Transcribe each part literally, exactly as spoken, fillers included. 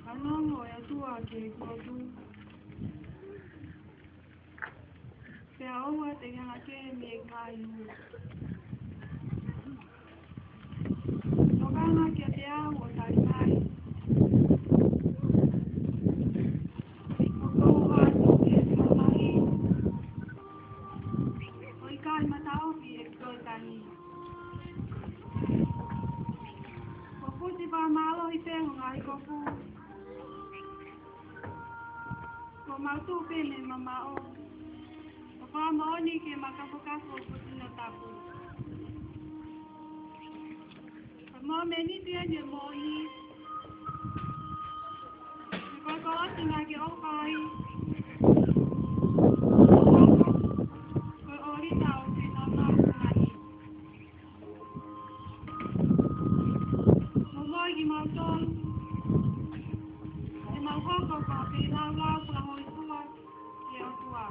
Fanongo ʻe ʻOtua ki he lotu. Pea ʻoua te ke hanga ki he mei he ngaahi ʻū. Tokanga kiate au ʻo tali mai. ʻO tō atu ki he mamahi. ʻO ʻikai mataʻofi ʻe toe tangi. Ko fusi fakamālohi pē ho ngaahi kofu. Ko mau tuʻu pē mei mamaʻo. ʻO fakamoʻoni ke makafokafo ko sino tapu. Ka mo meni pē ni moʻoni. Ko e kolosi ngā ke ʻofa ai. Ko e ʻolita ʻo ke nonau ngani. Momoi kimautolu. ʻE mau hoko ko ha feilaulau fakahōifua ki he ʻOtua.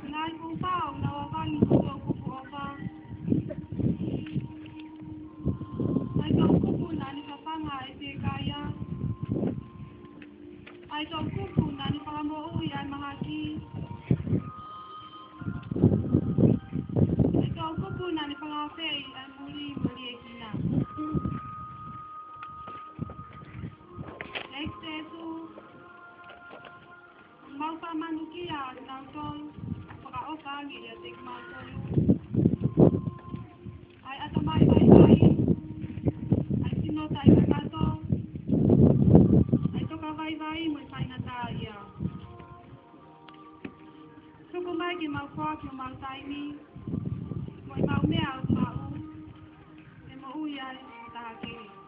Ngaahi kupa ʻoku nau ʻavangi ko e toʻukupu ʻofa. ʻA e toʻukupu naʻa ne fafanga ʻa e fiekaia. ʻA e toʻukupu naʻa ne fakamoʻui ʻa e mahaki. ʻA e toʻukupu naʻa ne fakaafeʻi ʻa e muli mo e liʻekina. ʻEiki Sīsū, mau fakamanukia ʻa kinautolu, fakaʻofa ange ʻiate kimautolu. ʻA e ʻatamai vaivai, ʻa e sino taʻekakato, ʻa e toka vaivai mo e faingataʻaʻia. Tuku mai ke mau foaki homau taimi, mo ʻemau meʻa ʻoku maʻu, ʻe moʻui ai ʻo taha kehe.